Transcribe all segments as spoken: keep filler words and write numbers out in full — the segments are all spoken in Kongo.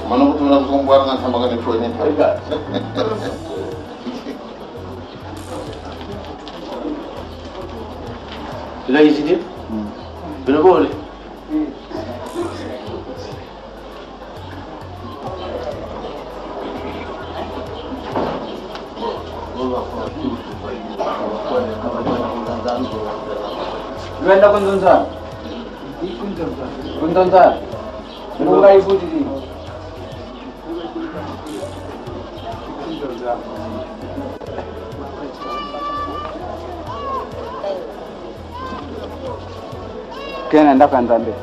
Mano kutu na kusumbwana na samba kani foi ni. Ila izidi? Bino bole. Lwenda ku nzo a nza. Ku nzo a nza. Ngunga ivutidi. Kena ndaka Nzambi.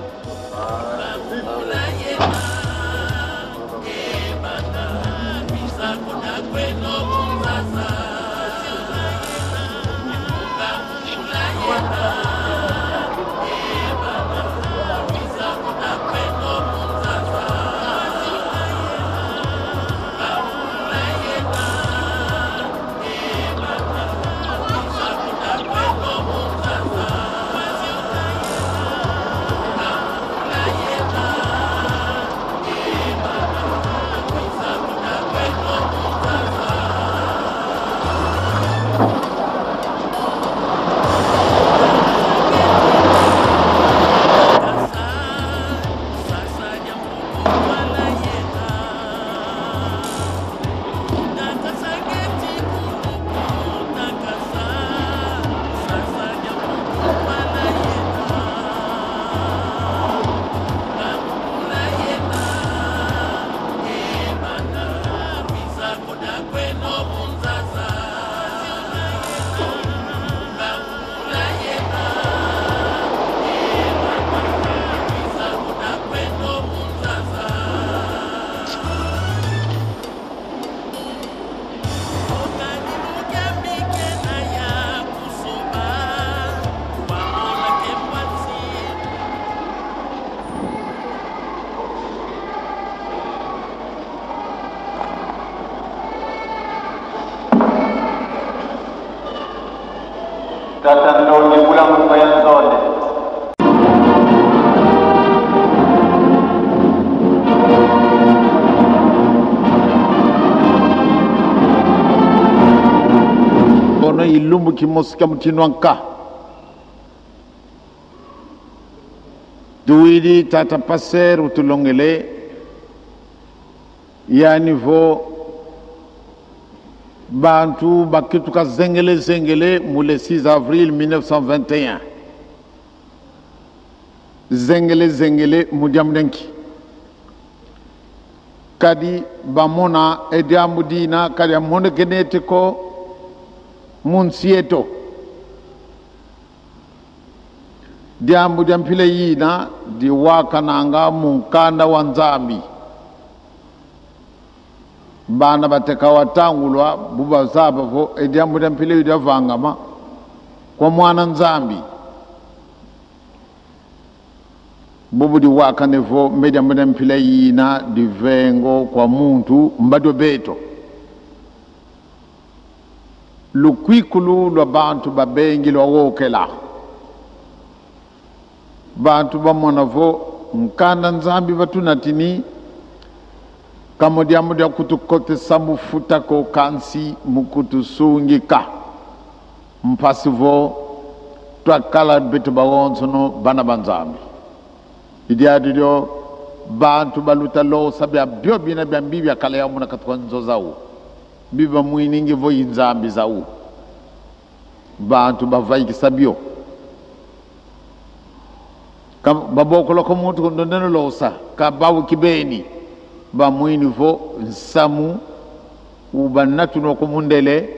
Tata Ndongi, bula mu ya nzole. Ono i lumbu kimosi kia mutindu wa nka. Tuwidi tata pasteur utulongele, yani vo bantu bakituka zengele zengele mu le six avril mille neuf cent vingt et un. Zengele zengele mu diambu dia nki? Kadi bamona e diambu dina ka diamonekene ete ko mu nsi eto. Diambu dia mpila yina diwakananga mu nkanda wa Nzambi. Bana bateka watangulwa, bu bazaba vo e diambu dia mpila yo diavangama kwa Mwana Nzambi. Bubu diwakane vo me diambu dia mpila yina divengo kwa muntu mbadi wa beto. Lukwikulu lwa bantu babengi lwawokela. Bantu bamona vo nkanda Nzambi batunatini, ka mu diambu dia kutukotesa mu futa ko, kansi mu kutusungika. Mpasi vo twakala beto bawonsono bana ba Nzambi. I diadi dio, bantu baluta losa biabio bina bia mbi biakala yau muna kati kwa nzo zau. Mbi bamwiningi vo i nzambi zau. Bantu bavaikisa bio. Ka babokoloka muntu ku ndondeno losa, ka bau kibeni. Bamwini vo nsamu ubanatunwa ku mundele,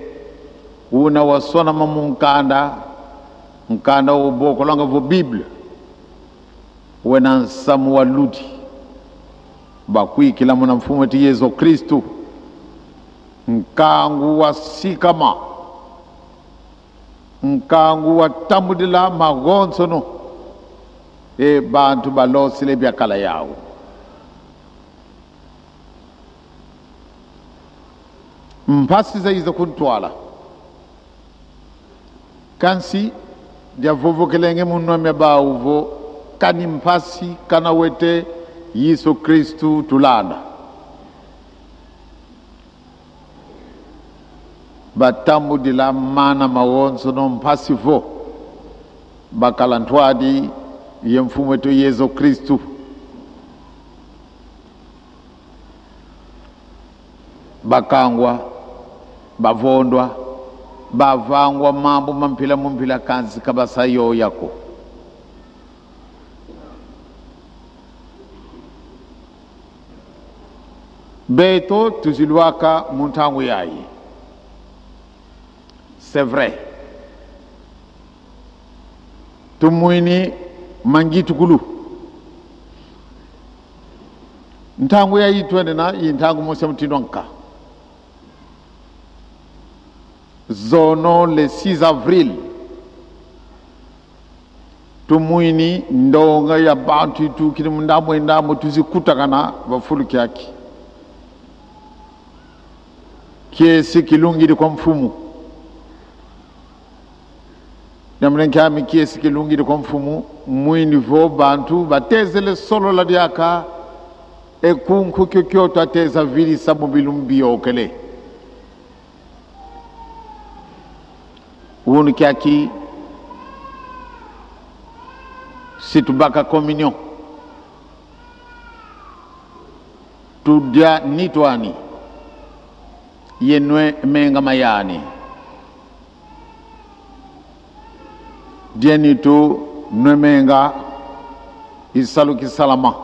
una wasonama mu nkanda, nkanda ubokolanga vo Bible. Wena nsamu wa ludi. Bakwikila muna Mfumu eto Yezu Kristu. Nkangu wasikama. Nkangu watambudila mawonsono. E bantu balosele biakala yau. Mpasi zayiza kuntwala. Kansi diavovokelenge mu nwa mia bawu vo: kani mpasi kana wete Yesu Kristu tulanda. Batambudila mana mawonsono mpasi vo bakala ntwadi ye Mfumu eto Yesu Kristu. Bakangwa, bavondwa, bavangwa mambu ma mpila mu mpila, kansi ka basa yoya ko. Beto tuzilwaka mu ntangu yayi. C'est vrai. Tumwini mangitukulu. Ntangu yayi twendena, i ntangu mosi ya mutindu nka. Zono le six avril, tumwini ndonga ya bantu itukidi mu ndambu ye ndambu, tuzi kutakana va fulu kiaki. Kiese kilungidi kwa Mfumu. Diambu dia nkiami, kiese kilungidi kwa Mfumu, mwini vo bantu batezele solola diaka e kunku kiokio twateza vidisa mu bilumbu biyokele. Wunu kiaki si tubaka communion, tudia nitu ani ye nwe menga ma yani. Dia nitu, nwe menga, i salu kisalama.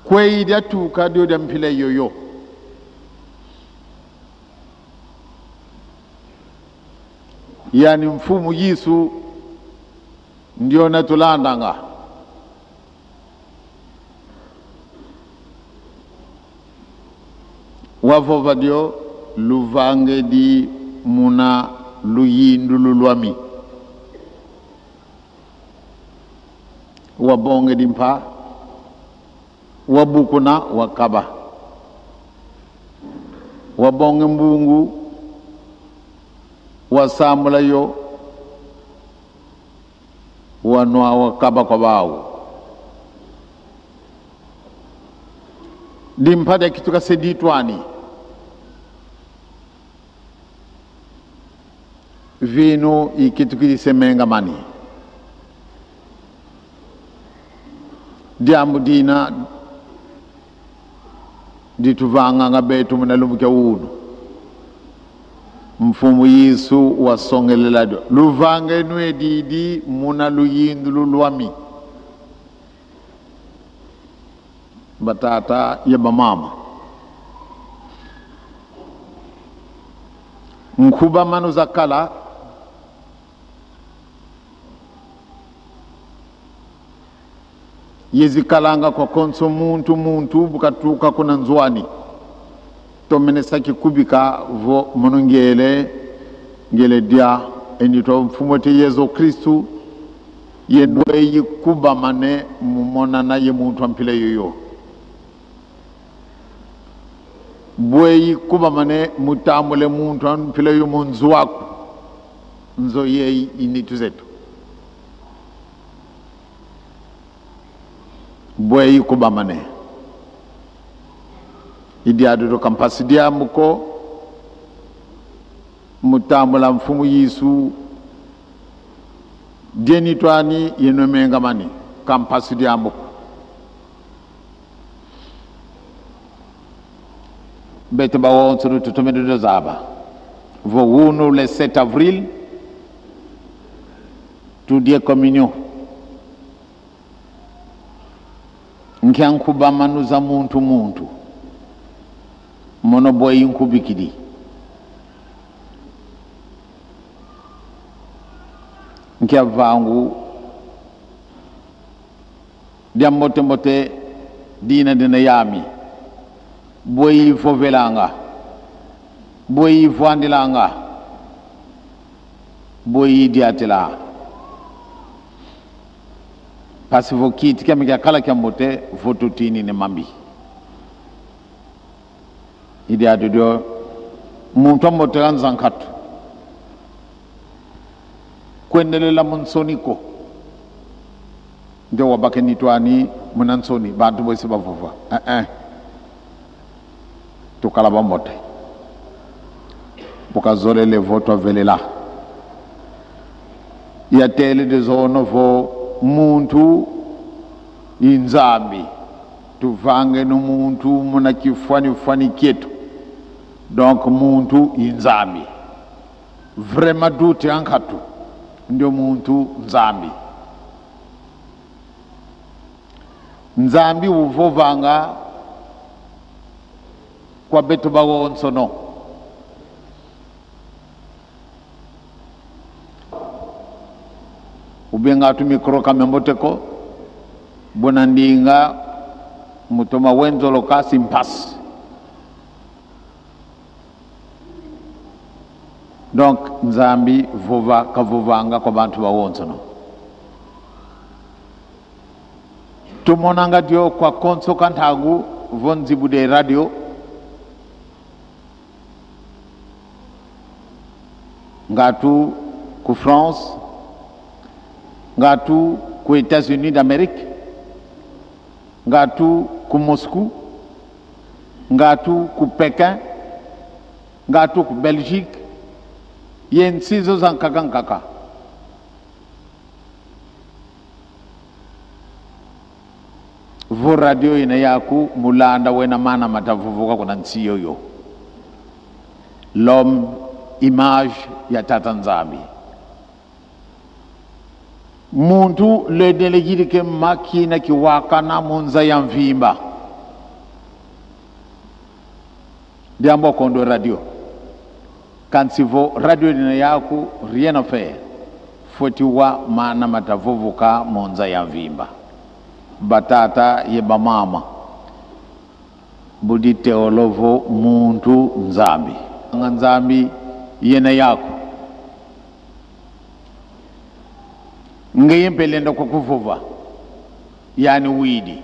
Kwe i diatuka dio dia mpila yoyo. Yani Mfumu Yesu ndiona tulandanga. Wavova dio: luvangedi muna luyindulu lwami. Wabongedi mpa, wabukuna, wakaba. Wabonge mbungu, wasambula yo, wanwa, wakaba kwa bawu. Dimpa diakituka se ditu ani. Vinu ikitukidi se menga mani. Diambu dina dituvanganga beto muna lumbu kia wunu. Mfumu Yesu wasongelela dio: luvangenu e didi muna luyindulu lwami. Batata ye bamama, nkubamanu zakala ye zikalanga kwa konso muntu muntu bu katuka kuna nzo ani. Tomene sa kikubika vo mono ngiele, ngiele dia e nitu a Mfumu eto Yesu Kristu, ye bweyi kubamane mu monana ye muntu a mpila yoyo. Bweyi kubamane mu tambula e muntu a mpila yoyo mu nzo aku. Nzo yeyi i nitu zeto. Bweyi kubamane. I diadudu ka mpasi diambu ko, mu tambula Mfumu Yesu, dia nitu ani ye nwe menga mani, ka mpasi diambu ko. Beto bawonsono tutomene dio zaba vo wunu le sept avril, tudia communion. Nkia nkubamanu za muntu muntu? Mono bweyi nkubikidi. Nkia vangu dia mbote mbote dina dina yami? Bweyi vovelanga? Bweyi vwandilanga? Bweyi diatila? Mpasi vo kiti kiame kiakala kia mbote vo tutinini mambi. I diadi dio, muntu ambote nza nkatu, kwendelela mu nsoni ko. Ndio wabaka e nitu ani muna nsoni, bantu bosi bavova. Eh, eh. Tukala bambote. Bu kazolele vo twavelela. Yatele dizono vo muntu i Nzambi. Tuvangeno muntu muna kifwani-fwani kieto. Donc, muntu i Nzambi. Vraiment, duti a nkatu, ndio muntu Nzambi. Nzambi uvovanga kwa beto bawonsono. Ubenga tu micro ka miambote ko, buna ndinga mu toma wenzoloka si mpasi. Donc, Nzambi vova, kavovanga kwa bantu bawonsono. Tumonanga dio kwa konso ka ntangu vo nzibudi e radio. Ngatu ku France, ngatu ku États-Unis d'Amérique, ngatu ku Moscou, ngatu ku Pékin, ngatu ku Belgique, ye nsi zo zankaka nkaka. Vo radio yina yaku mu landa wena mana mata vovoka kuna nsi yoyo. L'homme, image ya Tata Nzambi. Muntu lendele yidika e ma kina kiwakana mu nza ya mvimba. Diambu a kondwa radio. Kansi vo radio dina yaku, rien à faire. Fweti wa mana mata vovoka mu nza ya mvimba. Batata ye bamama, bu diteyolo vo muntu Nzambi. Nga Nzambi yena yaku. Ngeye mpe lenda kwa kuvova. Yani widi.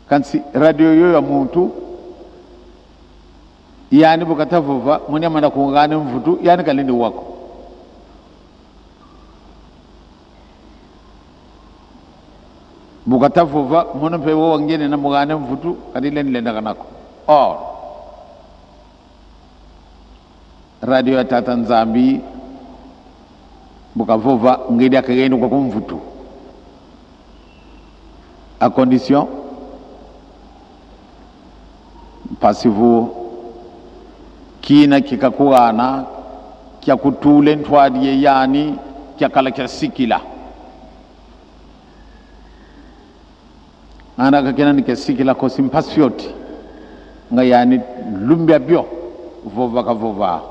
Kansi radio yo ya muntu, yani bu kata vova, muna mana kungana mvutu, yani kalendi wa ko. Bu kata vova, muna mpe wo wangene na mungana mvutu, kadi lendi lendakana ko. Or, radio ya Tata Nzambi, bu kavova, ngeye diaka yenda kwaku mvutu. À condition, mpasi vo kina ki kakuhana, kia kutula e ntwadi ye yani, kiakala kia sikila. Ana ka kina ni kia sikila ko, si mpasi fioti. Nga yani lumbu a bio, vova kavova.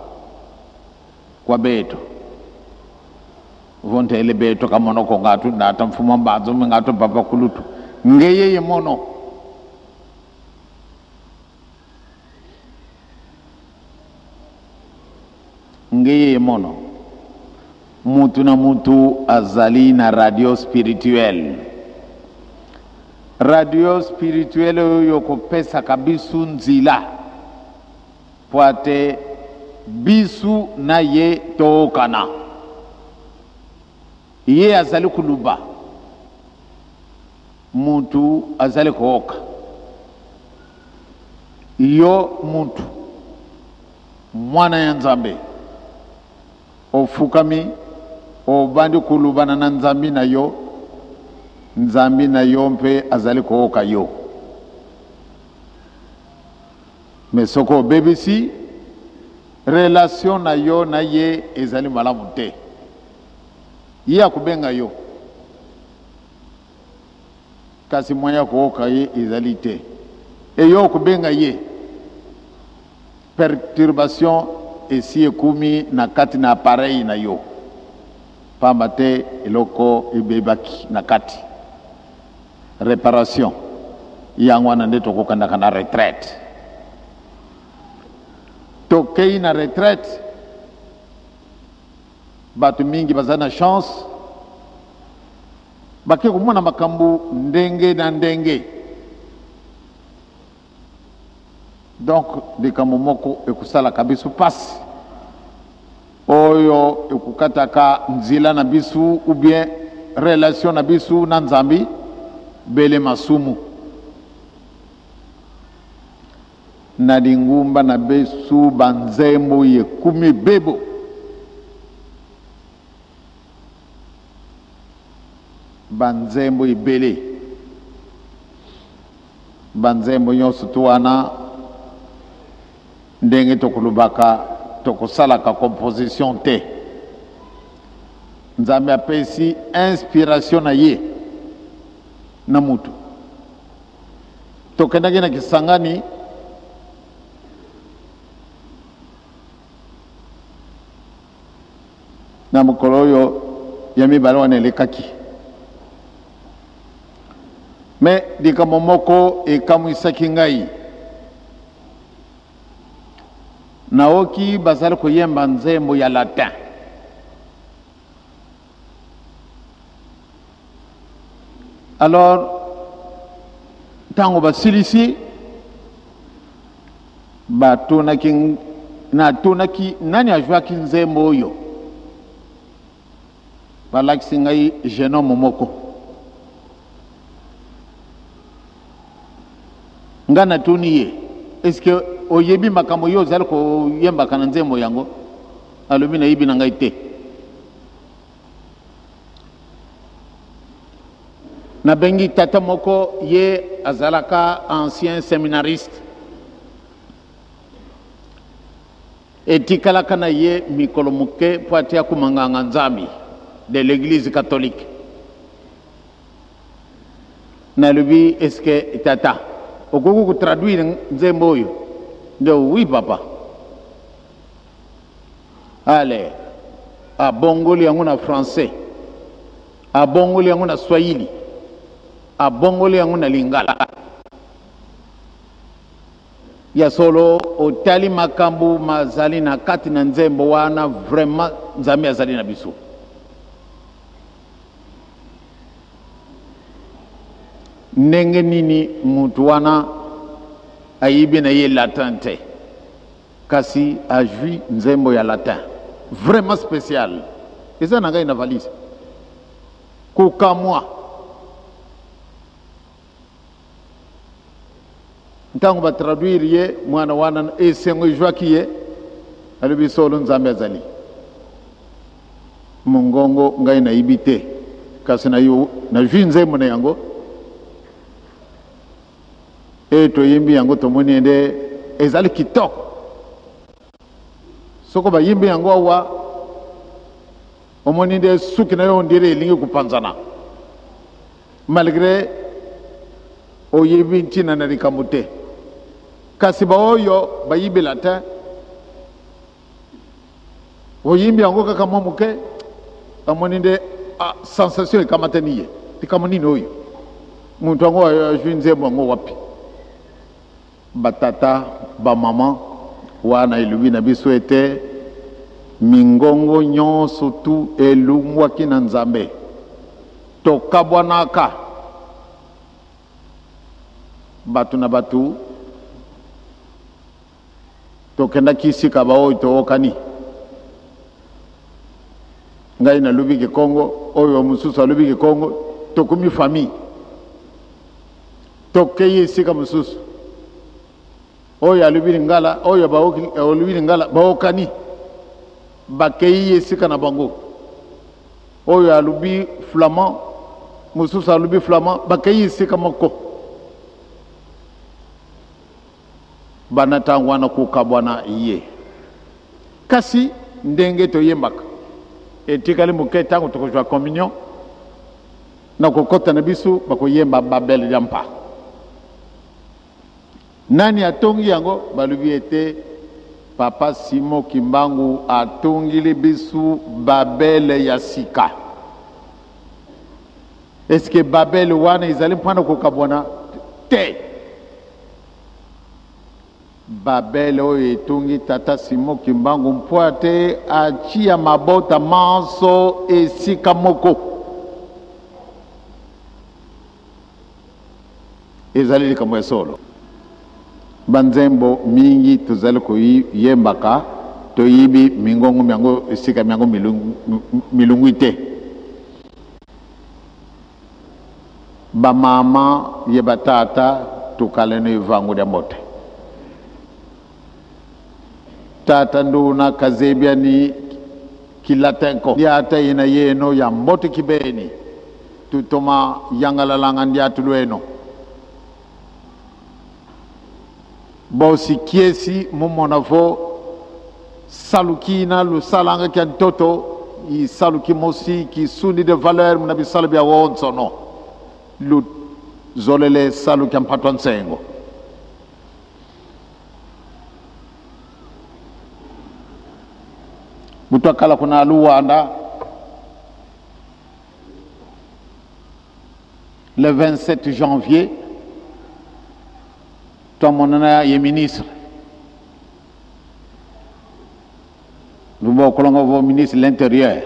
Kwa beto. Vo ntele beto ka mono ko, ngatu nata mfumu a mbanza, ngatu papa kulutu. Ngeye ye mono. Ngeye ye mono. Muntu na muntu azali na radio spirituelle. Radio spirituelle oyo kopesaka bisu nzila. Pwete bisu na ye toyokana. Ye azali kuluba. Muntu azali koyoka. Yo muntu, mwana ya Nzambe, ofukami, obandi kulubana na Nzambi na yo, Nzambi na yo mpe azali koyoka yo. Mais soki obebisi, relation na yo na ye ezali malamu te. Ye akubenga yo. Kasi moyen ya koyoka ye ezali te. E yo kubenga ye. Perturbation esi ekumi na kati na appareil na yo. Pamba te eloko ebebaki na kati. Réparation. Yango wana nde tokokendaka na retraite. Tokei na retraite, bato mingi baza na chance, bake komona makambo ndenge na ndenge. Donc, likambo moko ekusalaka biso mpasi, oyo ekukataka nzila na biso ou bien relation na biso na Nzambi, bele masumu. Na lingumba na biso banzembo ekumi bebo. Banzembo ebele. Banzembo nyonso tu wana, ndenge tokolobaka, tokosalaka composition te. Nzambi apesi inspiration na ye na mutu. Tokendaki na Kisangani na mokolo oyo ya mibale wana elekaki. Mais likambo moko ekamwisaki ngai. Nayoki bazali koyemba nzembo ya latin. Alors, ntango basilisi, batunaki, natunaki nani ajouaki nzembo oyo. Balakisi ngai jeune homme moko. Nga natuni ye: "Est-ce que oyebi makambo yo ozali koyembaka na nzembo yango?" Alobi: "Nayebi na ngai te." Nabengi tata moko, ye azalaka ancien séminariste. Etikalaka na ye mikolo moke mpo ete akoma nganga-Nzambi de l'Église catholique. Nalobi: "Est-ce que tata, okoki kotraduire nzembo oyo?" Nde: "Oui, papa." Allez, abongoli yango na français, abongoli yango na Swahili, abongoli yango na Lingala. Ya solo, otali makambo mazali na kati na nzembo wana, vraiment, Nzambe azali na biso. Ndenge nini mutu wana ayebi na ye latin te, kasi ajouer nzembo ya latin? Vraiment spécial. Eza na ngai na valise. Kokamwa. Ntango batraduire ye, mwana wana esengo ezwaki ye, alobi: "Solo Nzambe azali." Mongongo ngai nayebi te, kasi na yo, nazwi nzembo na yango. E, toyembi yango, tomoni nde ezali kitoko. Soko bayembi yango awa, omoni nde suki na yo on dirait elingi kopanzana. Malgré oyebi ntina na likambo te. Kasi baoyo bayebi latin, oyembi yango kaka mwa moke, amoni nde, ah, sensation ekamatani ye. Likambo nini oyo? Moto yango a-, azwi nzembo yango wapi? Batata, bamama, wana elobi na biso ete mingongo nyonso tu elongwaki na Nzambe. Tokabwanaka bato na bato, tokendaki esika baoyo toyokani. Ngai nalobi Kikongo, oyo mosusu alobi Kikongo, tokomi famille. Tokei esika mosusu. Oyo alobi Lingala, oyo baoki-, alobi Lingala, bayokani. Bakei esika na bango. Oyo alobi flamand, mosusu alobi flamand, bakei esika moko. Banda ntango wana kokabwana ye. Kasi ndenge toyembaka, etikali moke, ntango tokozwa communion, na kokota na biso, bakoyemba Babel ya mpa. Nani atongi yango? Balobi ete Papa Simon Kimbangu atongili biso Babel ya sika. Est-ce que Babel wana ezali mpo na kokabwana? Te. Babel oyo etongi Tata Simon Kimbangu mpo ete atia mabota manso esika moko. Ezali likambo ya solo. Banzembo mingi tuzali kuyembaka, toyebi mingongo miango, esika miango milung-, milungwi te. Bamama ye batata, tukaleno ye vangu dia mbote. Tata nduna kazebi ani kilate ko. Ndiata yina yeno ya mbote kibeni. Tutoma yangalalanga ndiatulweno. Bosi kiesi mu mona vo salu kina lusalanga kia ntoto, i salu kimosi kisundidi valeur muna bisalu biawonsono. Luzolele salu kia mpatu a nsengo. Bu twakala kuna Luanda, le vingt-sept janvier, twamonana ye ministre. Lubokolongo vo ministre de l'Intérieur.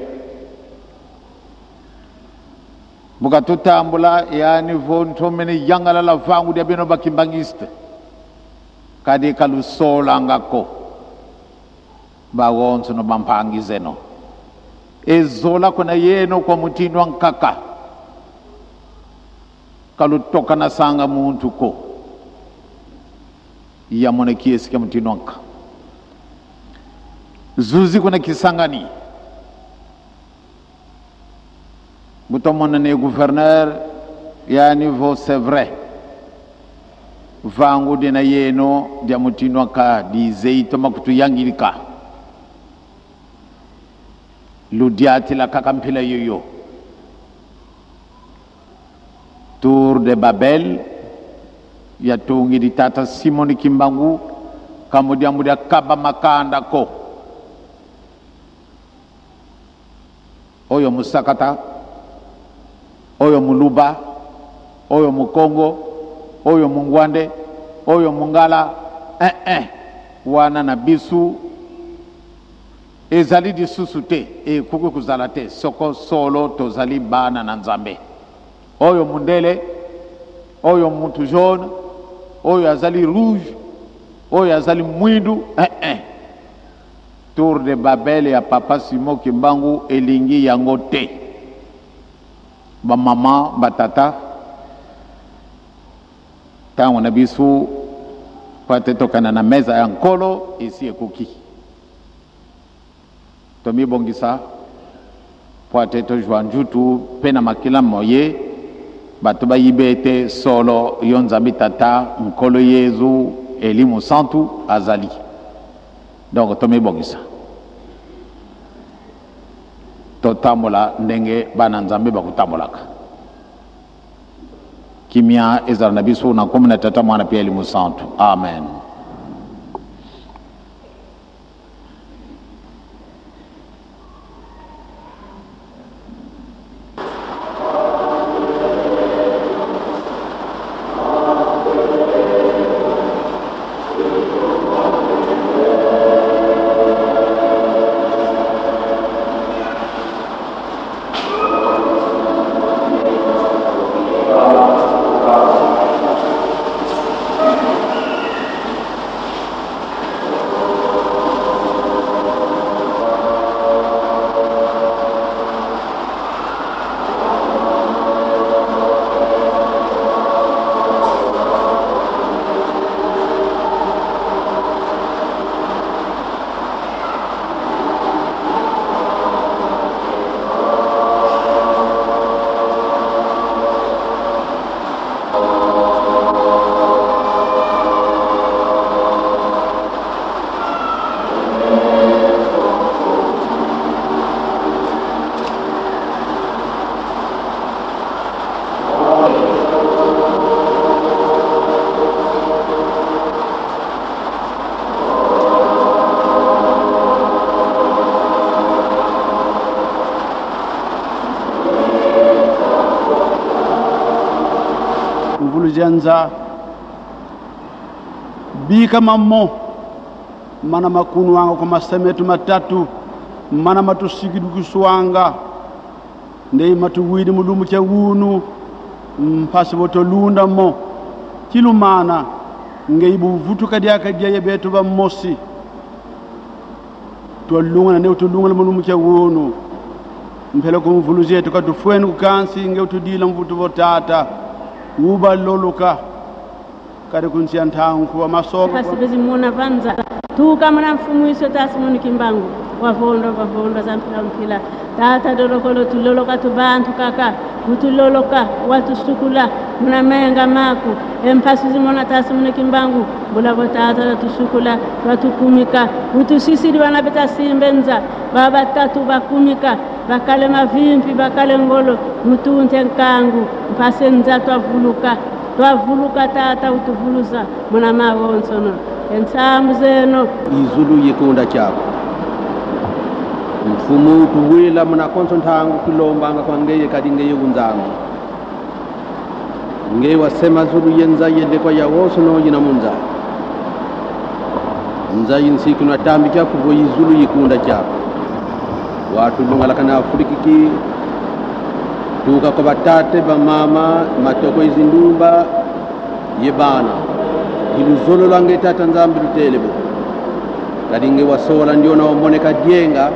Bu katutambula, yani vo: ntomene yangalala vangu dia beno ba kimbanguiste. Kadi kalusolanga ko. Bawonsono bampangi zeno. E zola kuna yeno kwa mutindu ankaka. Kalutokanasanga muntu ko. Yamona kiesi kia mutindu anka. Zuzi kuna Kisangani. Bu twamonana ye gouverneur, yani vo: c'est vrai. Vangu dina yeno dia mutindu anka dizeyi toma kutuyangidika. Ludiatila kaka mpila yoyo. Tour de Babel yatungidi tata Simon Kimbangu, ka mu diambu dia kaba makanda ko. Oyo Musakata, oyo Muluba, oyo Mukongo, oyo Mungwande, oyo Mungala, eh, eh. Wana na bisu ezali lisusu te, ekoki kozala te, soko solo tozali bana na Nzambe. Oyo mundele, oyo muntu jaune, oyo azali rouge, oyo azali mwindu, eh, eh. Tour de Babel ya Papa Simon Kimbangu elingi yango te. Bamama, batata, ntango na bisu, pwete tokenda na meza ya Nkolo, esi ekoki. Tomibongisa, pwete tozwa nzutu mpe na makila moye, bato bayiba ete solo yo Nzambi Tata, Nkolo Yezu, Elimo Santu azali. Donc, tomibongisa. Totambola ndenge bana Nzambi bakutambolaka. Kimia ezala na biso na nkombo na Tata, Mwana mpe Elimo Santu. Amen. Mvuluzi a nza, bika mamo mana makunwanga kwa mase meto matatu, mana matusikidukiswanga, nde matuwidi mu lumbu kia wunu, mpasi vo twalunda mo. Tilumana, Ngeye bu uvutuka diaka dia ye beto bamosi, twalungana, ne utulungana mu lumbu kia wunu. Mpelo ku mvuluzi yeto katufweni ku kansi, ngeye utudila mvutu vo: Tata, ubaloloka, kadi ku nsi a ntangu wa masoba. Mpasi bezi mona va nza. Tuka muna mfumu Yesu, tasi muna Kimbangu. Wavondwa, wavondwa za mpila mpila. Tata, dolokolo tuloloka, tu bantu kaka. Utuloloka, watusukula muna menga maku. E mpasi zimona tasi muna Kimbangu, bula vo Tata, watusukula, watukumika. Utusisidi bana beta simbe nza, ba batatu bakumika, bakale mavimpi, bakale ngolo, mutunte nkangu, mpasi nza twavuluka. Twavuluka, Tata, utuvuluza muna mawonsono. E nsambu zeno. I zulu ye kunda kiaku. Mfumu, tuwila muna konso ntangu tulombanga kwa ngeye, kadi ngeye u Nzambi. Ngeye wasema zulu ye nza ye lekwa yawonsono yina mu nza. Nza yi nsikinu atambi kiaku vo i zulu ye kunda kiaku. Watulungalakana Afrikiki, tuka kwa batata, bamama, matoko ye zindumba, ye bana. I luzolo lwa nge Tata Nzambi lutele bo. Kadi nge wasola ndiona wamoneka dienga,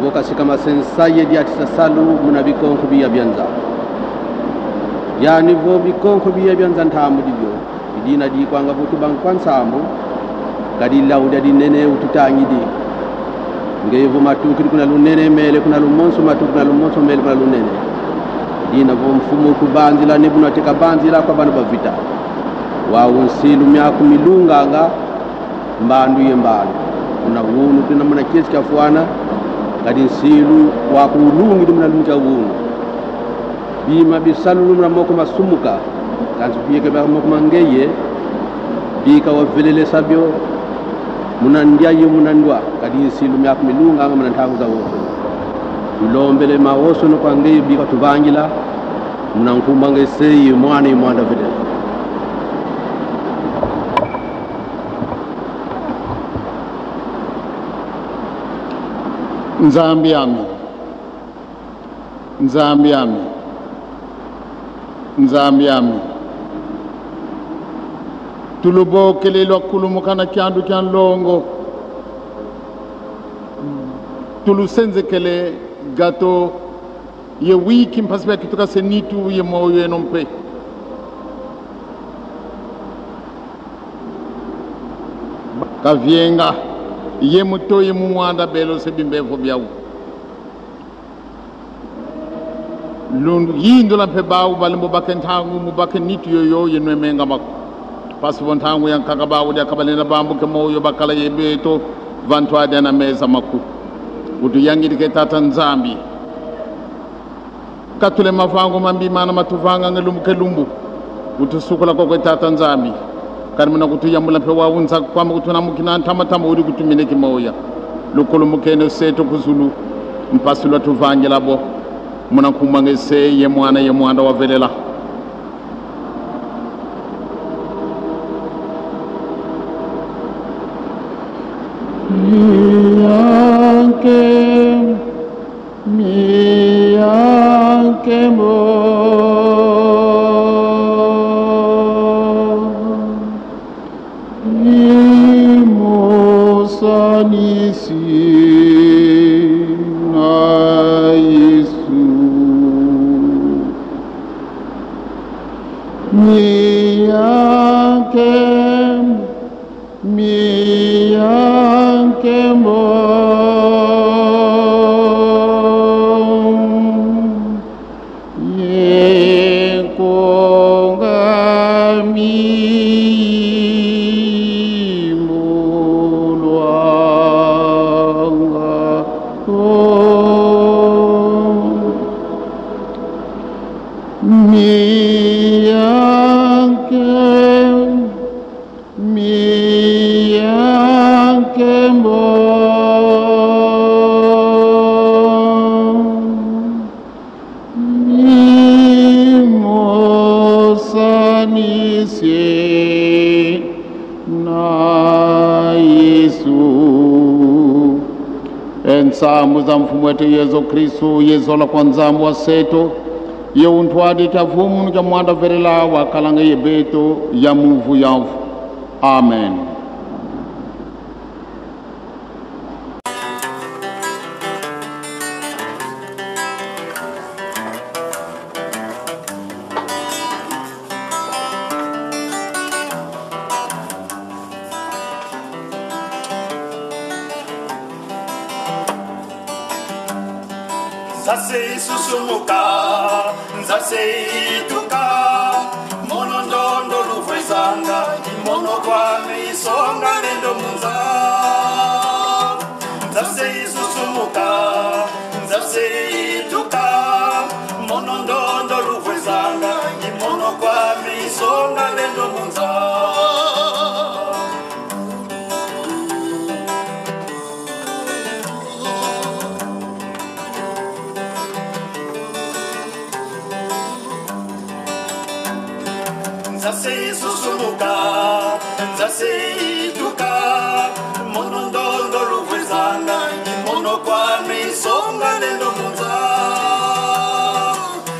vo kasikama se nsayi ye diatisa salu muna bikonko biya bia nza. Yani vo bikonko biya bia nza ntambu dibio. I dina dikwanga vo tubanga kwa nsambu, kadi lau dia dinene ututangidi. Ngeye vo matukidi kuna lunene, mele kuna lumonso, matuki kuna lumonso, mele kuna lunene. I dina vo mfumu kubanzila, ni buna teka banzila kwa bana ba vita. Wau nsilu miaku milunganga, mbandu ye mbandu. Muna wunu tuna muna kiesi kiafwana, kadi nsilu waku ulungidi muna lumbu kia wunu. Bima bisalulu muna moko masumuka, kansi bieke bia moko ma ngeye, bika wavelelesa bio muna ndia ye muna ndwa, kadi nsilu miaku milunganga muna ntangu zawonso. Tulombele mawonsono kwa ngeye bika tuvangila, muna nkumbu a nge Se ye Mwana ye Mwanda Velela. Nzambi ami. Nzambi ami, Nzambi ami, tulubokele lwakulumukana kiandu kia nlongo, tulusenzekele gato ye wiki mpasi bia kituka se nitu ye moyo eno mpe. Kavienga, ye mu nto ye mu mwanda belo se bimbevo biau. Lundu yindula mpe bau balembo bake ntangu mu bake nitu yoyo ye nwe menga maku. Mpasi vo ntangu ya nkaka bau dia kabalenda bambuke moyo bakala ye beto va ntwadi ana meza maku. Utuyangidike Tata Nzambi. Katule mavangu mambi mana matuvanganga lumbu ke lumbu. Utusukula kwa kwe Tata Nzambi. Kadi muna kutuyambula mpe wau nza kwame kutunamukina ntama ntama udi kutumine kimoya. Lukulumukene seto ku zulu, mpasi lwatuvangila bo. Muna nkumbu a nge Se ye Mwana ye Mwanda Wavelela. Miyanke, miyanke mo. Imusanisi na Yesu. Miyanke, miyanke mo. Ye nkonga mi mulwanga. Oh. Miyanke, miyanke mo. Imusanisi na Yesu. E nsambu za Mfumu wetu Yesu Kristu, ye zola kwa Nzambi wa seto, Ye untwadi kia vumunu kia Mwanda Velela wakalanga ye beto ya muvu ya mvu. Amen. Nza se isusumuka, nza se ituka, mono ndondo luvwezanga, i mono kwame isonga lendo mu nza. Nza se isusumuka, nza se ituka, mono ndondo luvwezanga, i mono kwame isonga lendo mu nza. Nza se isusumuka, nza se ituka, mono ndondo luvwezanga, i mono kwame isonga lendo mu nza.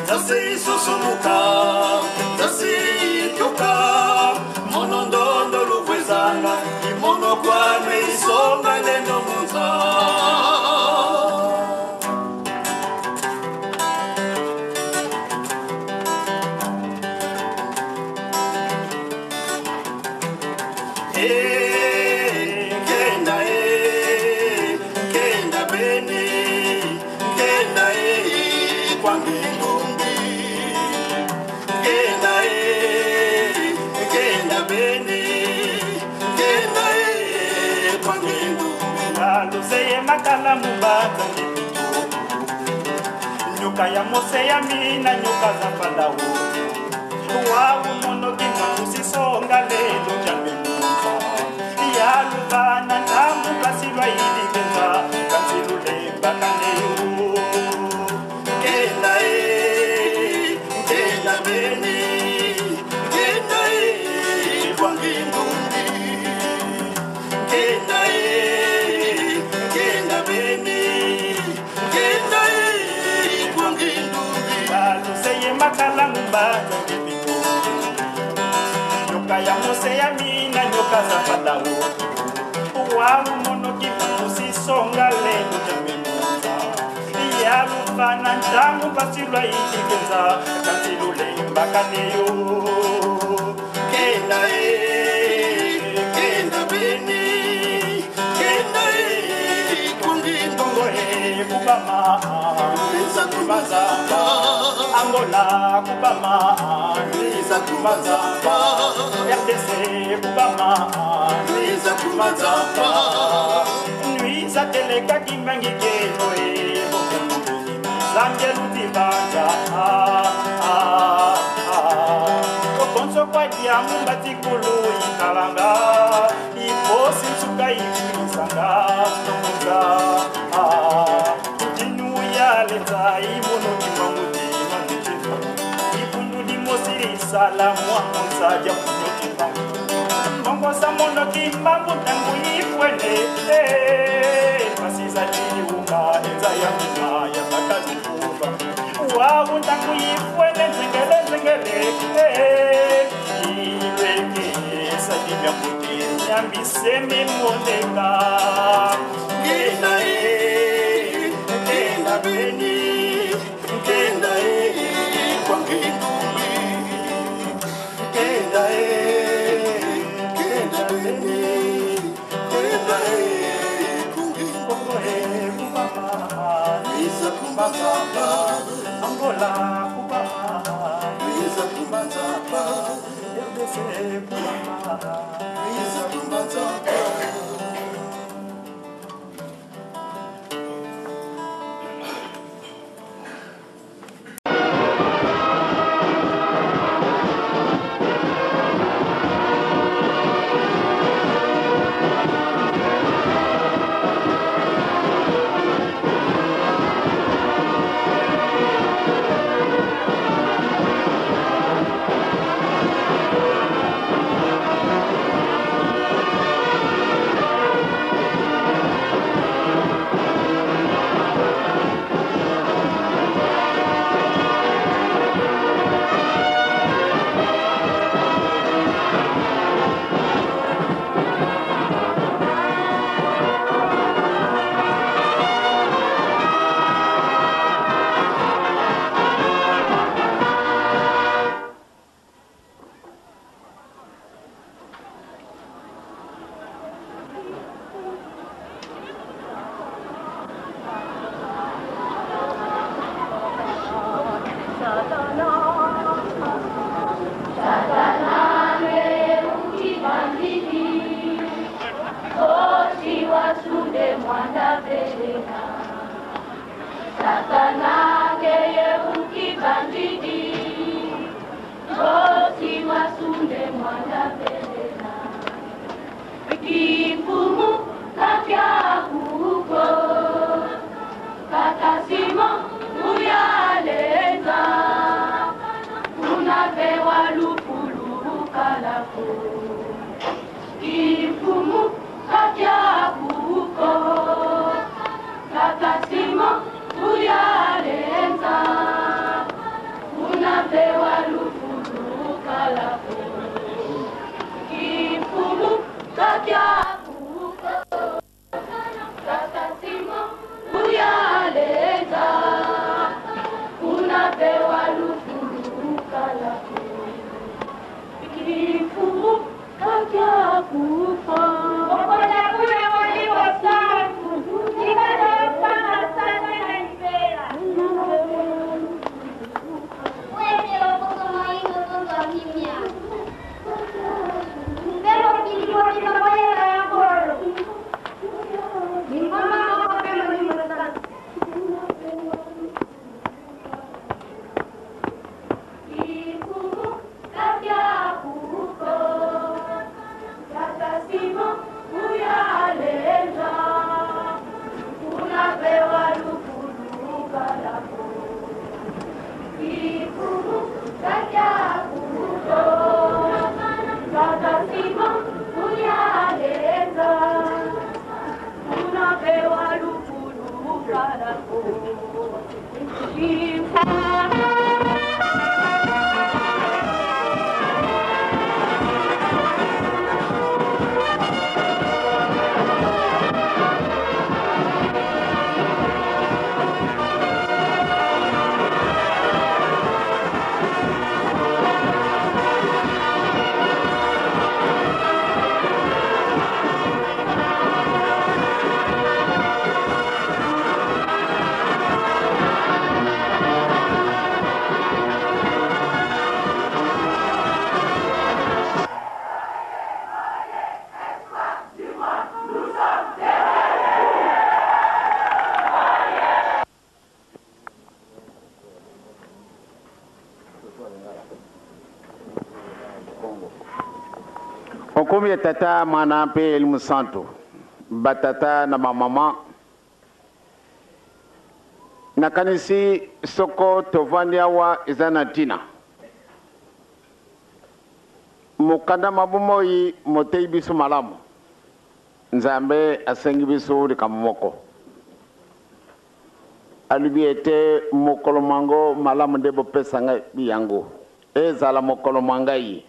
Nza se isusumuka, nza se ituka, mono ndondo luvwezanga, i mono kwame isonga lendo mu nza. Eh, nkenda, eh, nkenda beni, nkenda, eh, kwa Ngindumbi. Nkenda, eh, nkenda beni, nkenda, eh, kwa Ngindumbi. Luzeye makala mu mbanza. Nyoka ya mose ya mina, nyoka za Falao. Wau mono kimbangu si songa lendo diambe mu nza. Ya luvana ntangu mpasi lwayidika e nza, kansi lulembakane yo. Nkenda e, nkenda beni, nkenda e, kwa Ngindumbi. Nkenda e, nkenda beni, nkenda e, kwa Ngindumbi. Luzeye makala mu mbanza. Nyoka ya mose ya mina, nyoka za Falao. Wau mono kimbangu si songa lendo diambe mu nza. Ya luvana ntangu mpasi lwayidika e nza, kansi lulembakane yo. Nkenda e, nkenda beni, nkenda e, kwa Ngindumbi. Kongo e, kubama. Luiza ku Mazapa. Angola, kubama. Luiza ku Mazapa. R D C, kubama. Luiza ku Mazapa. Luiza teleka kimbangi kieno e. Zambia luti banza. Ah, ah, ah. Konso kwa diambu mbati kulu ikalanga. I fosi nsuka ifilisanga, nsuka. Ah, ntinu ya lenza i mono kimbangu tima ntinu. Dibundu dimosi disala mwa nza dia mono kimbangu. Mbongo za mono kimbangu ntangu ifwene, eh, mpasi za diwuka, e nza ya mina ya baka lukuba. Wau ntangu ifwene nzengele, nzengele, eh, ilweke sa di mia mbote, mia mbisemi moneka. Nkenda e, nkenda beni, nkenda e, kwa Ngindumbi. Nkenda e, nkenda beni, nkenda e, kwa Ngindumbi. Kongo e, kubama. Luiza ku Mazapa. Angola, kubama. Luiza ku Mazapa. R D C, kubama. Luiza ku Mazapa. Nkumbu ya Tata, Mwana mpe Elimo Santu, batata na bamama, nakanisi soko tovandi awa eza na ntina. Mukanda ma bumoyi moteyi biso malamu. Nzambe asengi biso likambo moko. Alobi ete mokolo mwa yango malamu nde bopesa ngai yango. Ezala mokolo mwa ngai.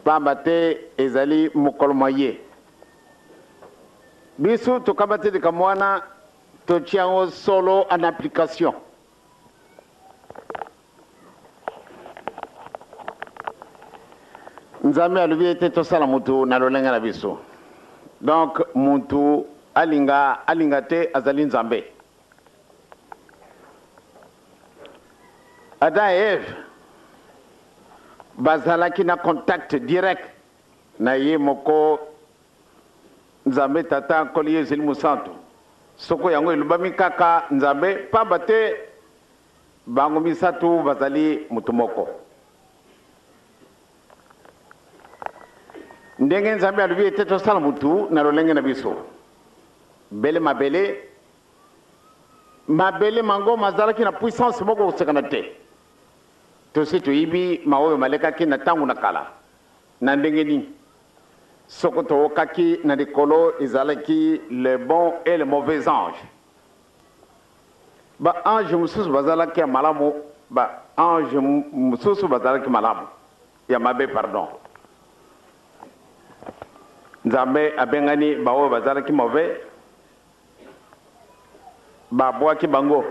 Pamba te ezali mokolo mwa ye. Biso tokamati likambo wana, totia yango solo en application. Nzambe alobi ete tosala mutu na lolenge na biso. Donc, mutu alinga, alinga te, azali Nzambe. Adam et Ève bazalaki na contact direct na ye moko Nzambe Tata, Nkolo, Yesu, Elimo Santu. Soko yango elobami kaka Nzambe, pamba te bango misato bazali moto moko. Ndenge Nzambe alobi ete tosala moto na lolenge na biso. Bele mabele, mabele mango mazalaki na puissance moko kosekana te. Tosi toyebi maoyo malekaki na ntango na kala. Na ndenge nini? Soko tookaki na likolo, ezalaki le bon et le mauvais ange. Ba ange mosusu bazalaki ya malamu, ba ange mu-, mosusu bazalaki malamu, ya mabe, pardon. Nzambe abengani baoyo bazalaki mauvais, babwaki bango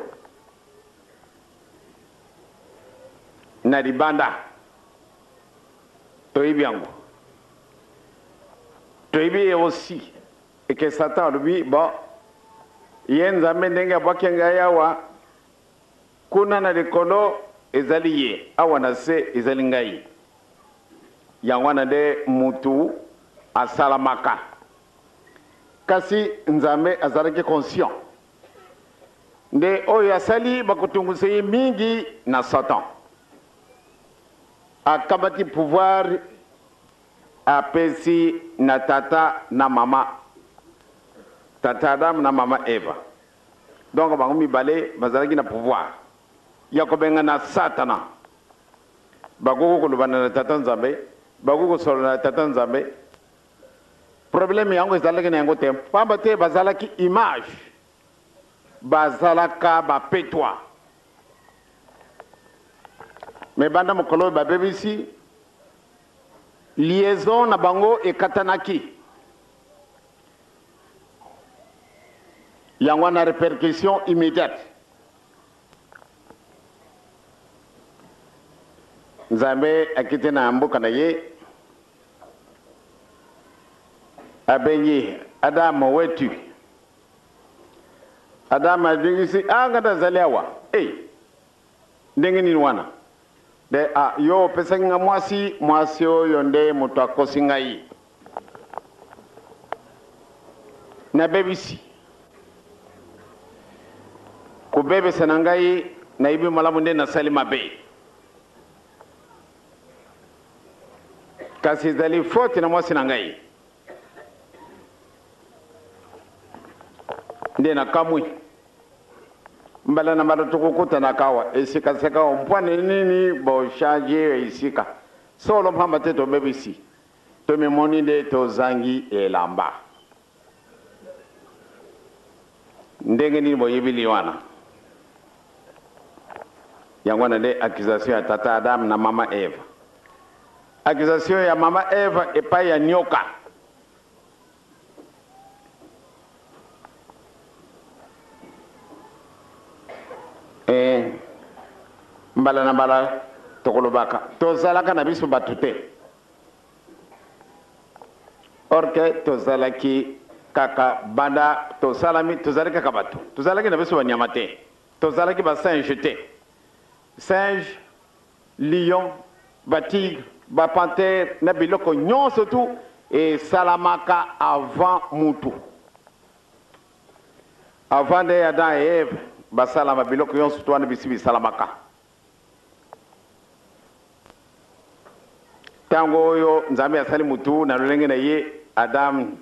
na libanda. Toyebi yango. Toyebi ye aussi, eke Satan alobi, bon, ye Nzambe ndenge abwaki ngai awa, kuna na likolo ezali ye, awa na se ezali ngai. Yango wana nde mutu asalamaka. Kasi Nzambe azalaki conscient. Nde oyo asali, bakotungisa ye mingi na Satan. Akamati pouvoir, apesi na tata na mama. Tata Adam na mama Eva. Donc bango mibale bazalaki na pouvoir ya kobengana Satana. Bakoki kolobana na Tata Nzambe, bakoki kosolola na Tata Nzambe. Problème yango ezalaki na yango te, pamba te bazalaki image, bazalaka bapetwa. Mais banda mokolo oyo babebisi, liaison na bango ekatanaki. Yango wana répercussion immédiate. Nzambe akiti na mboka na ye, abengi Adam: "Où es-tu?" Adam adingisi: "Ah, nga nazali awa." "Eh, ndenge nini wana?" "Nde, ah, yo opesaki nga mwasi, mwasi oyo nde moto akosi ngai. Nabebisi. Kobebisa na ngai, nayebi malamu nde nasali mabe. Kasi ezali faute na mwasi na ngai. Nde nakamwi. Mbala na mbala tokokutanaka awa, esika sika awa. Mpo na nini bo changer esika? Solo mpamba te tobebisi. Tomimoni nde tozangi elamba." Ndenge nini boyebili wana? Yango wana nde accusation ya tata Adam na mama Eva. Accusation ya mama Eva epai ya nyoka. Eh, mbala na mbala tokolobaka, tozalaka na biso bato te. Or que tozalaki kaka banda tosalami, tozalaki kaka bato. Tozalaki na biso banyama te. Tozalaki ba singe te. Singe, lion, ba tigre, ba panthère, na biloko nyonso tu esalamaka avant mutu. Avant nde Adam et Ève basalama, biloko nyonso tu wana bisi bisalamaka. Ntango oyo Nzambe asali mutu na lolenge na ye, Adam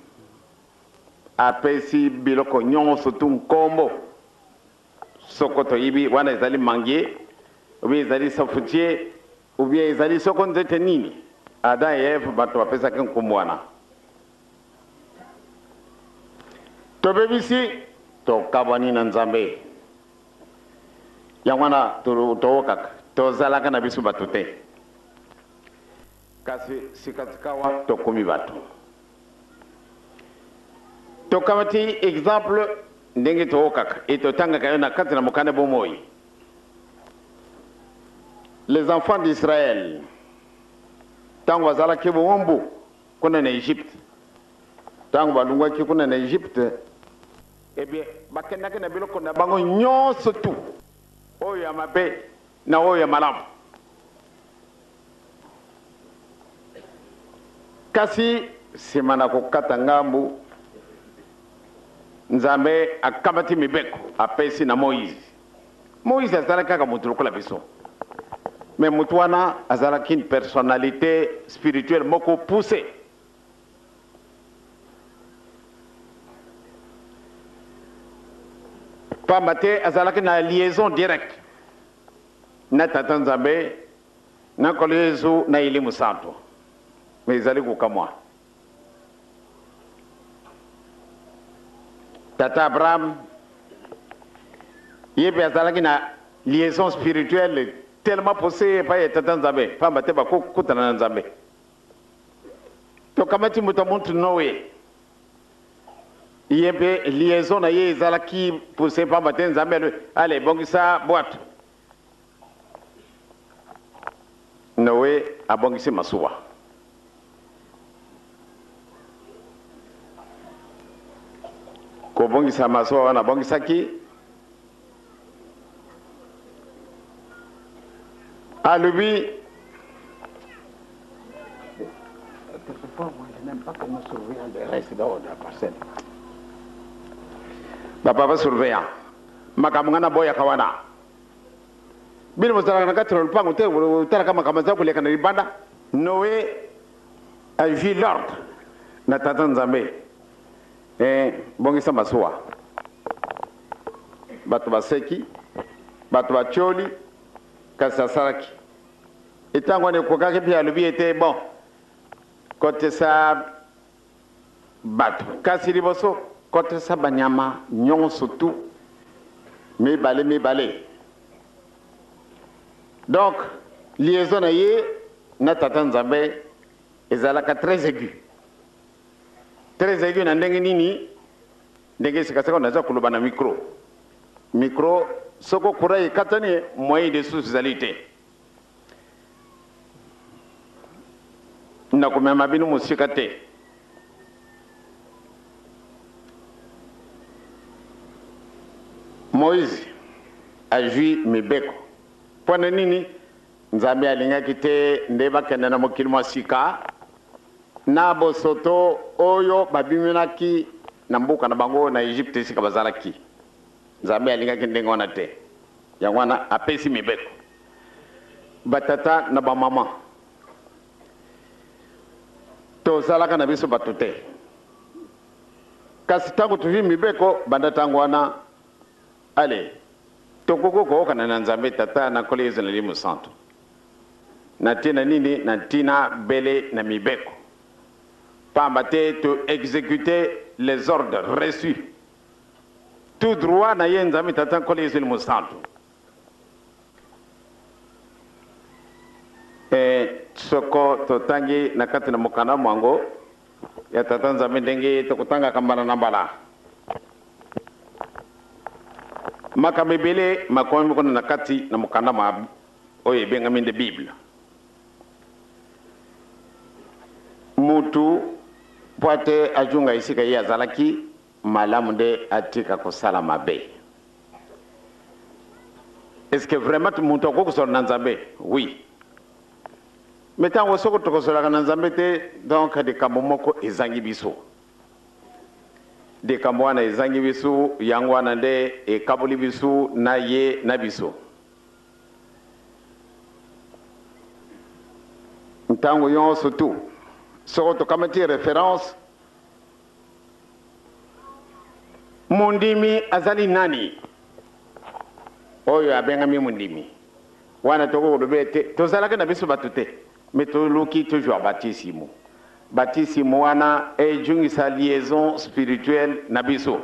apesi biloko nyonso tu nkombo. Soko toyebi, wana ezali manguier, ou bien ezali safotier, ou bien ezali soko nzete nini, Adam et Ève bato bapesaki nkombo wana. Tobebisi, tokabwani na Nzambe. Yango wana to-, tookaka, tozalaka na biso bato te. Kasi sika sikawa tokomi bato. Tokamati exemple ndenge tookaka, e totangaka yo na kati na mokanda Bomoi. Les enfants d'Israël, ntango bazalaki bowumbu kuna na Egypte, ntango balongwaki kuna na Egypte, eh bien, bakendaki na biloko na bango nyonso tu, oyo ya mabe na oyo ya malamu. Kasi nsima na kokata ngambu, Nzambe akamati mibeko, apesi na Moïse. Moïse azalaki kaka mutu lokola biso. Mais mutu wana azalaki une personnalité spirituelle moko poussée. Pamba te azalaki na liaison directe na Tata Nzambe, na Nkolo Yesu, na Elimo Santu. Mais ezali kokamwa. Tata Abraham, ye mpe azalaki na liaison spirituelle tellement poussée epai ya Tata Nzambe, pamba te bakokutana na Nzambe. Tokamati moto ya muntu Noe. Ye mpe liaison na ye ezalaki poussée, pamba te Nzambe alobi: "Allez, bongisa bwato." Noe abongisi masuwa. Kobongisa masuwa wana abongisaki, alobi: Quelquefois, moi, je n'aime pas qu'on me surveille le reste de la parcelle. Bapapa surveillant, makambo ngai naboyaka wana. Bino bozalaka na kati na lupangu te, botalaka makambo mazali koleka na libanda. Noe azwi l'ordre na Tata Nzambe: "Eh, bongisa masuwa." Bato baseki, bato batioli, kasi asalaki. E ntango wana ekokaki mpe alobi ete: "Bon, kotisa bato, kasi liboso kotisa banyama nyonso tu mibale mibale." Donc, liaison na ye na Tata Nzambe ezalaka très aiguë. Très aiguë na ndenge nini? Ndenge sika sika naza koloba na micro. Micro, soko courant ekatani, moyen de source ezali te. Nakomema bino mosika te. Moïse azwi mibeko. Mpo na nini? Nzambe alingaki te nde bakende na mokili mwa sika, na bosoto oyo babiminaki na mboka na bango na Egypte, esika bazalaki. Nzambe alingaki ndenge wana te. Yango wana apesi mibeko. Batata na bamama, tozalaka na biso bato te. Kasi ntango tozwi mibeko, banda ntango wana, allez, tokoki koyokana na Nzambe Tata, na Nkolo Yesu, na Elimo Santu. Na ntina nini? Na ntina bele na mibeko. Pamba te to exécuter les ordres reçus. Tout droit na ye Nzambi Tata, Nkolo, Yesu Musantu. E, soko totangi na kati na mukanda mwango ya Tata Nzambi, ndenge tokotangaka mbala na mbala, makambo ebele makomami kuna na kati na mukanda mwa oyo ebengami nde Bible. Mutu, mpo ete azonga esika ye azalaki, malamu nde atika kosala mabe. Est-ce que vraiment mutu akoki kosola na Nzambe? Oui. Mais ntango soko tokosolaka na Nzambe te, donc likambo moko ezangi biso. Likambo wana ezangi biso, yango wana nde ekaboli biso na ye na biso. Ntango nyonso tu, soko tokamati référence, mondimi azali nani? Oyo abengami mondimi. Wana tokoki koloba ete tozalaki na biso bato te, mais toluki tozwa batisimo. Batisimo wana ezongisa liaison spirituelle na biso.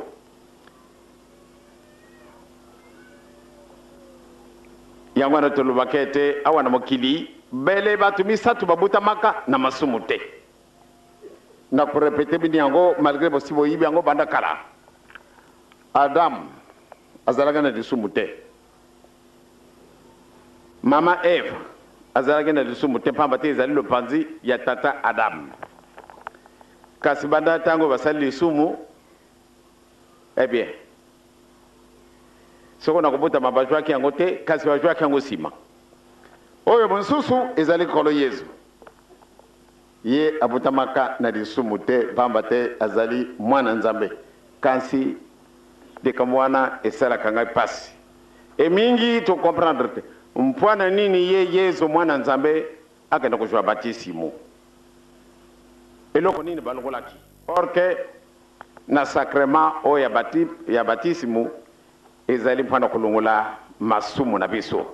Yango wana tolobaka ete awa na mokili, bele bato misato babutamaka na masumu te. Na korepete bino yango, malgré bosi boyebi yango banda kala. Adam azalaki na lisumu te. Mama Eve azalaki na lisumu te, mpamba te ezali lopanzi ya tata Adam. Kasi banda ntango basali lisumu, eh bien, soko na kobotama bazwaki yango te, kasi bazwaki yango nsima. Oyo mosusu ezali Nkolo Yesu. Ye abutamaka na lisumu te, mpamba te azali mwana Nzambe. Kasi likambo wana esalaka ngai mpasi. E mingi to comprendre te. Mpo na nini ye Yesu, mwana Nzambe, akenda kozwa batisimo? Eloko nini balongolaki? Or que na sacrement oyo ya bati-, ya batisimo, ezali mpo na kolongola masumu na biso.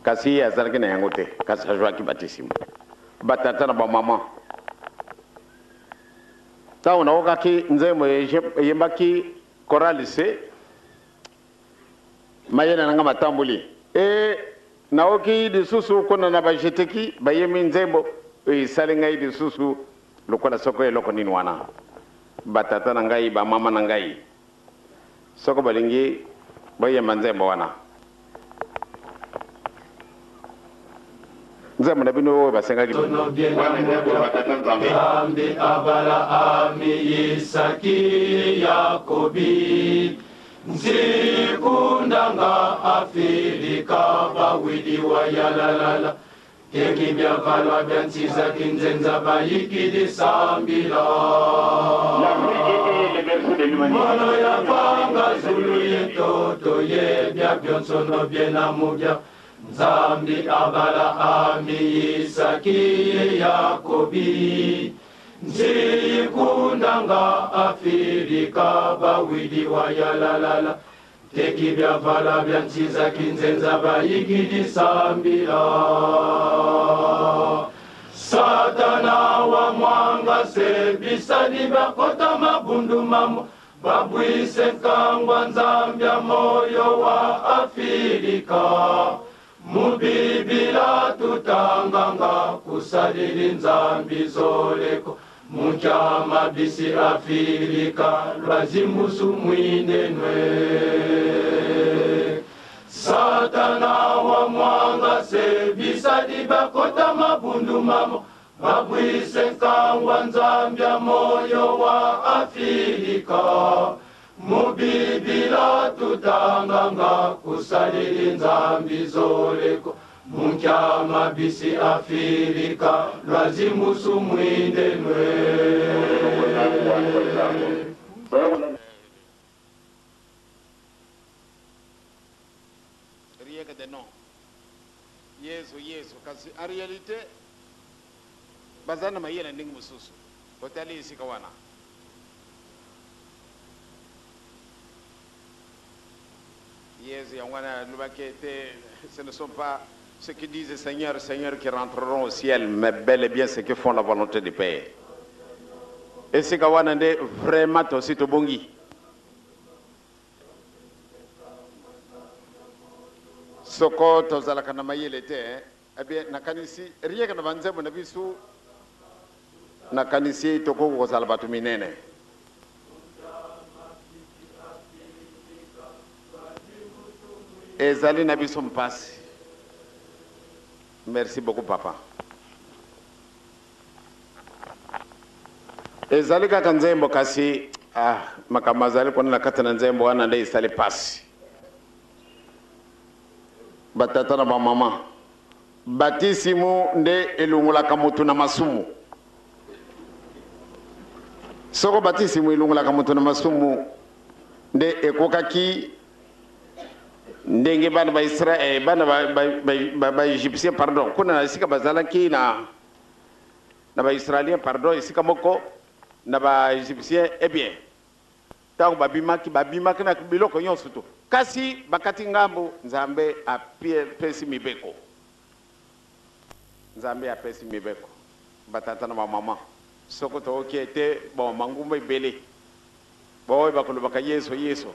Kasi ye azalaki na yango te, kasi azwaki batisimo. Batata na bamama, ntango nayokaki nzembo eye-, eyembaki Chorale Lycée, mayele na ngai matamboli. E, nayoki lisusu kuna na ba Jeteki bayembi nzembo, esali ngai lisusu lokola soko eloko nini wana. Batata na ngai, bamama na ngai, soko balingi, bayemba nzembo wana. Nzembo na bino oyo basengaki. Tono bien na mudia. Nzambi Abalahami, Yisaki, Yakobi, nsi kundanga Afilika, bawidi wa yalalala. Teki bia valwa bia nsi za kinzenza bayikidi sambila. Mono ya vanga zulu ye ntoto ye bia bionsono biena mu bia. Nzambi Abalahami, Yisaki ye Yakobi, nsi kundanga Afilika, bawidi wa yalalala. Teki bia valwa bia nsi za kinzenza bayikidi sambila. Satana wa mwangase, bisadi bia kota mabundu mamo, babwise nkangu a Nzambi a moyo wa Afilika. Mu Bibila tutanganga: kusadidi Nzambi zole ko, mu nkia ma bisi Afilika, lwa zimbusu mwindenwe. Satana wa mwangase, bisadi bia kota mabundu mamo, babwise nkangu a Nzambi a moyo wa Afilika. Mu Bibila tutanganga: kusadidi Nzambi zole ko, mu nkia ma bisi Afilika, lwa zimbusu mwindenwe. Rien que des noms. Yesu, Yesu. Kasi en réalité, baza na mayele ndenge mosusu. Otali esika wana. Yesu, yango wana alobaki ete, ce ne sont pas ceux qui disent Seigneur, Seigneur qui rentreront au ciel, mais bel et bien ceux qui font la volonté du Père. Esika wana nde vraiment tosi tobongi. Soko tozalaka na mayele te, eh bien, nakanisi, rien que na banzembo na biso, nakanisi tokoki kozala bato minene. Ezali na biso mpasi. Merci beaucoup, papa. Ezali kaka nzembo, kasi, ah, makambo mazali kuna na kati na nzembo wana nde esali mpasi. Batata na bamama, batisimo nde elongolaka moto na masumu. Soko batisimo elongolaka moto na masumu, nde ekokaki ndenge bana ba Isra-, eh, bana ba, ba, ba, ba, ba Egyptien, pardon, kuna na esika bazalaki na, na ba Israélien, pardon, esika moko na ba Egyptien, eh bien, ntango babimaki, babimaki na biloko nyonso tu. Kasi bakati ngambo, Nzambe apie-, apesi mibeko. Nzambe apesi mibeko. Batata na bamama, soko toyoki ete, bon, mangumba ebele. Baoyo bakolobaka Yesu, Yesu.